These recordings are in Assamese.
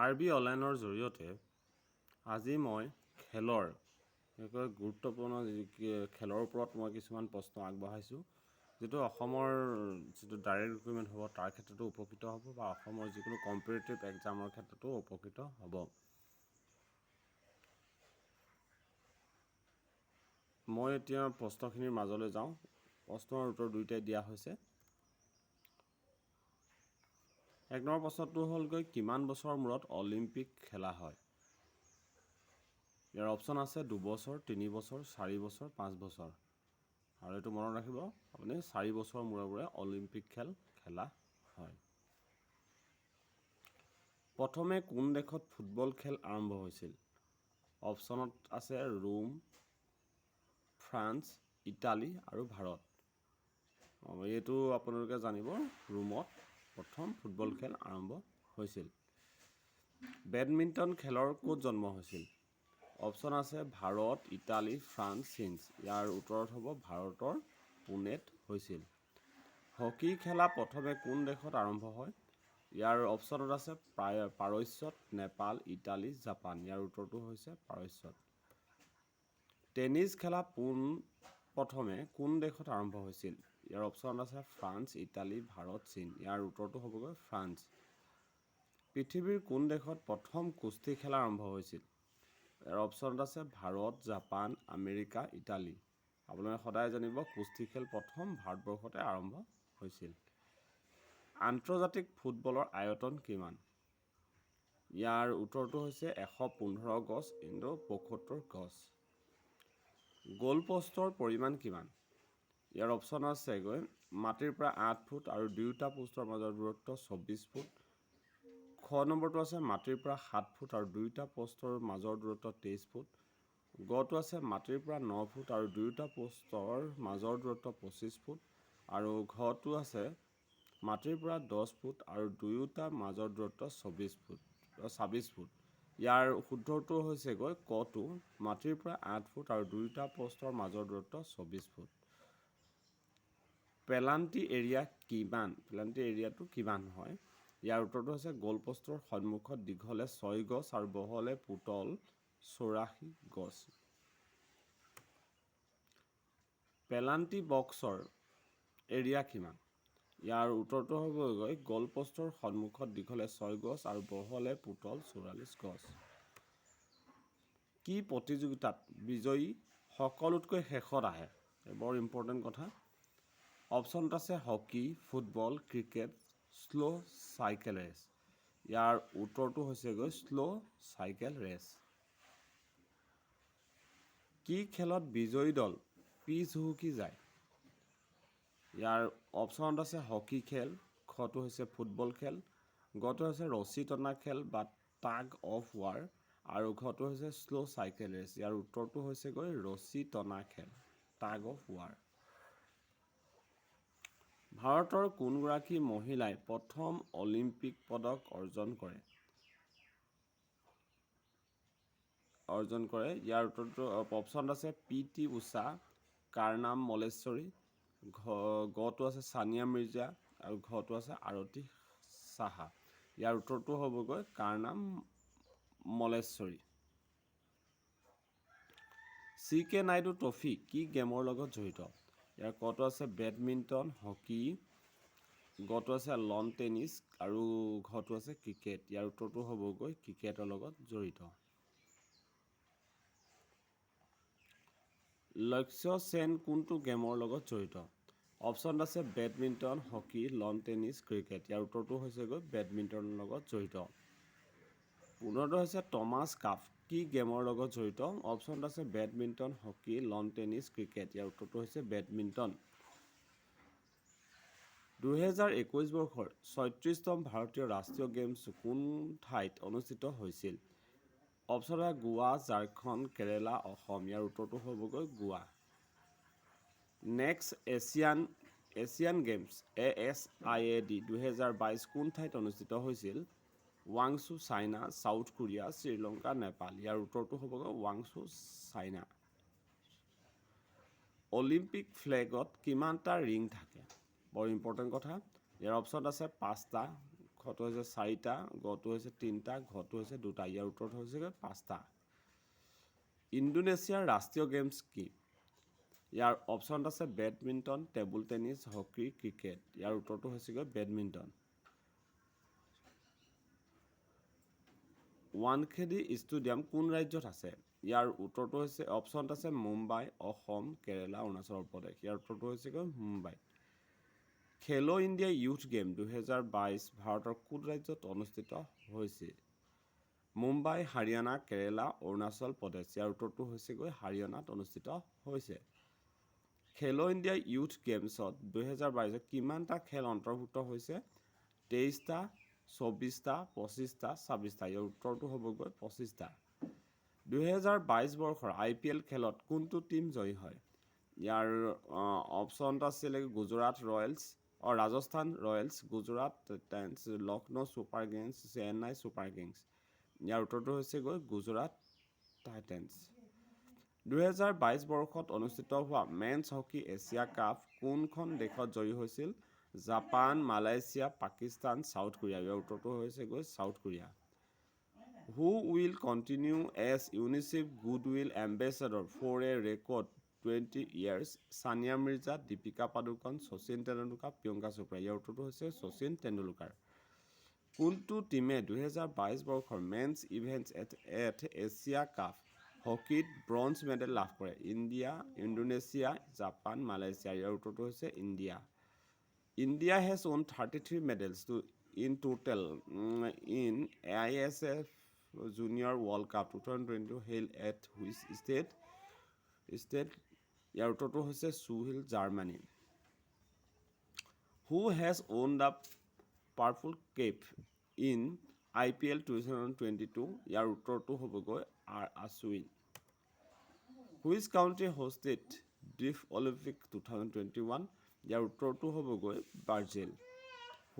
আৰ বি অনলাইনৰ জৰিয়তে আজি মই খেলৰ বিশেষকৈ গুৰুত্বপূৰ্ণ যি খেলৰ ওপৰত মই কিছুমান প্ৰশ্ন আগবঢ়াইছোঁ, যিটো অসমৰ যিটো ডাইৰেক্ট ৰিক্ৰুইটমেণ্ট হ'ব তাৰ ক্ষেত্ৰতো উপকৃত হ'ব বা অসমৰ যিকোনো কম্পিটিটিভ এক্সামৰ ক্ষেত্ৰতো উপকৃত হ'ব। মই এতিয়া প্ৰশ্নখিনিৰ মাজলৈ যাওঁ। প্ৰশ্নৰ উত্তৰ দুয়োটাই দিয়া হৈছে। এক নম্বৰ প্ৰশ্নটো হ'লগৈ, কিমান বছৰৰ মূৰত অলিম্পিক খেলা হয়? ইয়াৰ অপশ্যন আছে 2 বছৰ, 3 বছৰ, 4 বছৰ, 5 বছৰ। আৰু এইটো মনত ৰাখিব আপুনি, 4 বছৰৰ মূৰে মূৰে অলিম্পিক খেল খেলা হয়। প্ৰথমে কোন দেশত ফুটবল খেল আৰম্ভ হৈছিল? অপশ্যনত আছে ৰোম, ফ্ৰান্স, ইটালী আৰু ভাৰত। এইটো আপোনালোকে জানিব, ৰোমত প্ৰথম ফুটবল খেল আৰম্ভ হৈছিল। বেডমিণ্টন খেলৰ ক'ত জন্ম হৈছিল? অপশ্যন আছে ভাৰত, ইটালী, ফ্ৰান্স, চীন। ইয়াৰ উত্তৰত হ'ব ভাৰতৰ পুনেত হৈছিল। হকী খেলা প্ৰথমে কোন দেশত আৰম্ভ হয়? ইয়াৰ অপশ্যনত আছে পাৰস্যত, নেপাল, ইটালী, জাপান। ইয়াৰ উত্তৰটো হৈছে পাৰস্যত। টেনিছ খেলা পোন প্ৰথমে কোন দেশত আৰম্ভ হৈছিল? ইয়াৰ অপশ্যন আছে ফ্ৰান্স, ইটালী, ভাৰত, চীন। ইয়াৰ উত্তৰটো হ'বগৈ ফ্ৰান্স। পৃথিৱীৰ কোন দেশত প্ৰথম কুস্তি খেলা আৰম্ভ হৈছিল? ইয়াৰ অপশ্যনত আছে ভাৰত, জাপান, আমেৰিকা, ইটালী। আপোনালোকে সদায় জানিব, কুস্তি খেল প্ৰথম ভাৰতবৰ্ষতে আৰম্ভ হৈছিল। আন্তৰ্জাতিক ফুটবলৰ আয়তন কিমান? ইয়াৰ উত্তৰটো হৈছে 115 গজ ইনটু 75 গজ। গ'ল পোষ্টৰ পৰিমাণ কিমান? ইয়াৰ অপশ্যন আছে গৈ মাটিৰ পৰা 8 ফুট আৰু দুয়োটা পোষ্টৰ মাজৰ দূৰত্ব 24 ফুট। খ নম্বৰটো আছে মাটিৰ পৰা 7 ফুট আৰু দুয়োটা পোষ্টৰ মাজৰ দূৰত্ব 23 ফুট। গটো আছে মাটিৰ পৰা 9 ফুট আৰু দুয়োটা পোষ্টৰ মাজৰ দূৰত্ব 25 ফুট। আৰু ঘটো আছে মাটিৰ পৰা 10 ফুট আৰু দুয়োটা মাজৰ দূৰত্ব 24 ফুট, 26 ফুট। ইয়াৰ শুদ্ধটো হৈছেগৈ কটো, মাটিৰ পৰা 8 ফুট আৰু দুয়োটা পোষ্টৰ মাজৰ দূৰত্ব 24 ফুট। পেনাল্টি এৰিয়া কিমান? পেনাল্টি এৰিয়াটো কিমান হয়? ইয়াৰ উত্তৰটো হৈছে গ'ল পোষ্টৰ সন্মুখত দীঘলে 6 গজ আৰু বহলে টোটেল 84 গজ। পেনাল্টি বক্সৰ এৰিয়া কিমান? ইয়াৰ উত্তৰটো হ'বগৈ গ'ল পোষ্টৰ সন্মুখত দীঘলে 6 গজ আৰু বহলে টোটেল 44 গজ। কি প্ৰতিযোগিতাত বিজয়ী সকলোতকৈ শেষত আহে? বৰ ইম্পৰ্টেণ্ট কথা। অপশ্যনত আছে hockey, football, cricket, slow cycle race। ইয়াৰ উত্তৰটো হৈছেগৈ শ্ল' চাইকেল ৰেচ। কি খেলত বিজয়ী দল পিছ হুহুকি যায়? ইয়াৰ অপশ্যনত আছে হকী খেল, খটো হৈছে ফুটবল খেল, গটো হৈছে ৰছী টনা খেল বা টাগ অফ ৱাৰ আৰু ঘটো হৈছে শ্ল' চাইকেল ৰেচ। ইয়াৰ উত্তৰটো হৈছেগৈ ৰছী টনা খেল, টাগ অফ ৱাৰ। ভাৰতৰ কোনগৰাকী মহিলাই প্ৰথম অলিম্পিক পদক অৰ্জন কৰে? ইয়াৰ উত্তৰটো অপশ্যনত আছে পি টি ঊষা, কাৰ্ণাম মল্লেশ্বৰী, ঘ গটো আছে ছানিয়া মিৰ্জা আৰু ঘটো আছে আৰতি সাহা। ইয়াৰ উত্তৰটো হ'বগৈ কাৰ্ণাম মল্লেশ্বৰী। চি কে নাইডু ট্ৰফি কি গেমৰ লগত জড়িত? ইয়াৰ কটো আছে বেডমিণ্টন, হকী, গটো আছে লন টেনিছ আৰু ঘটো আছে ক্ৰিকেট। ইয়াৰ উত্তৰটো হ'বগৈ ক্ৰিকেটৰ লগত জড়িত। লক্ষ্য সেন কোনটো গেমৰ লগত জড়িত? অপশ্যন আছে badminton, hockey, lawn tennis, cricket। ইয়াৰ উত্তৰটো হৈছেগৈ বেডমিণ্টনৰ লগত জড়িত। 15টো হৈছে টমাছ কাপ কি গেমৰ লগত জড়িত? অপশ্যনত আছে badminton, hockey, lawn tennis, cricket। ইয়াৰ উত্তৰটো হৈছে বেডমিণ্টন। 2021 বৰ্ষৰ 36তম ভাৰতীয় ৰাষ্ট্ৰীয় গেমছ কোন ঠাইত অনুষ্ঠিত হৈছিল? অপশ্যন আছে গোৱা, ঝাৰখণ্ড, কেৰালা, অসম। ইয়াৰ উত্তৰটো হ'বগৈ গোৱা। Next Asian Games ASIAD 2022 কোন ঠাইত অনুষ্ঠিত হৈছিল? ৱাংচু, China, south Korea, Sri Lanka, Nepal. ইয়াৰ উত্তৰটো হ'বগৈ ৱাংচু, চাইনা। অলিম্পিক ফ্লেগত কিমানটা ৰিং থাকে? বৰ ইম্পৰ্টেণ্ট কথা। ইয়াৰ অপশ্যন আছে পাঁচটা, খটো হৈছে চাৰিটা, গটো হৈছে তিনিটা, ঘটো হৈছে দুটা। ইয়াৰ উত্তৰটো হৈছেগৈ পাঁচটা। ইণ্ডোনেছিয়াৰ ৰাষ্ট্ৰীয় গেমছ কি? ইয়াৰ অপশ্যনত আছে badminton, table tennis, hockey, cricket. ইয়াৰ উত্তৰটো হৈছেগৈ বেডমিণ্টন। ৱানখেডে ষ্টেডিয়াম কোন ৰাজ্যত আছে? ইয়াৰ উত্তৰটো হৈছে, অপশ্যনত আছে মুম্বাই, অসম, কেৰেলা, অৰুণাচল প্ৰদেশ। ইয়াৰ উত্তৰটো হৈছেগৈ মুম্বাই। খেলো ইণ্ডিয়া ইউথ গেম 2022 ভাৰতৰ কোন ৰাজ্যত অনুষ্ঠিত হৈছে? মুম্বাই, হাৰিয়ানা, কেৰেলা, অৰুণাচল প্ৰদেশ। ইয়াৰ উত্তৰটো হৈছেগৈ হাৰিয়ানাত অনুষ্ঠিত হৈছে। খেলো ইণ্ডিয়া ইউথ গেমছত 2022ত কিমানটা খেল অন্তৰ্ভুক্ত হৈছে? 23টা, 24টা, 25টা, 26টা। ইয়াৰ উত্তৰটো হ'বগৈ 25টা। 2022 বৰ্ষৰ আই পি এল খেলত কোনটো টীম জয়ী হয়? ইয়াৰ অপশ্যনত আছিলে গুজৰাট ৰয়েলছ, অঁ, Rajasthan Royals, Gujarat titans, Lucknow super Kings, Chennai super Kings. ইয়াৰ উত্তৰটো হৈছেগৈ গুজৰাট টাইটেন্স। 2022 বৰ্ষত অনুষ্ঠিত হোৱা মেন্স হকী এছিয়া কাপ কোনখন দেশত জয়ী হৈছিল? Japan, Malaysia, Pakistan, south Korea. ইয়াৰ উত্তৰটো হৈছেগৈ south Korea. Who will continue as UNICEF Goodwill Ambassador for a record 20 years? Sania Mirza, Deepika Padukone, Sachin Tendulkar, Priyanka Chopra. ইয়াৰ উত্তৰটো হৈছে শচীন তেণ্ডুলকাৰ। কোনটো টীমে 2022 বৰ্ষৰ Men's Events at Asia Cup হকীত ব্ৰঞ্জ মেডেল লাভ কৰে? India, Indonesia, Japan, Malaysia. ইয়াৰ উত্তৰটো হৈছে India. India has won 33 medals to in total in ISSF Junior World Cup 2022 held at which state? ইয়াৰ উত্তৰটো হৈছে চুহিল, Germany. Who has won the Purple Cap in IPL 2022? ইয়াৰ উত্তৰটো হ'বগৈ R Ashwin. Which country hosted Deaflympic 2021? ইয়াৰ উত্তৰটো হ'বগৈ Brazil.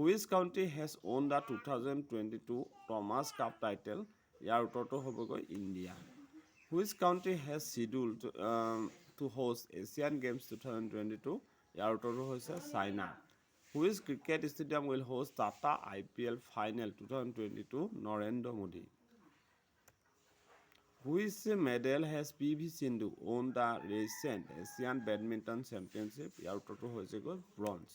Which country has won the 2022 Thomas Cup title? ইয়াৰ উত্তৰটো হ'বগৈ India. Which country has scheduled to host Asian Games 2022? ইয়াৰ উত্তৰটো হৈছে China. Which cricket stadium will host Tata IPL final 2022? Narendra Modi. Which medal has P V Sindhu won the recent Asian Badminton Championship? ইয়াৰ উত্তৰটো হৈছেগৈ ব্ৰঞ্জ।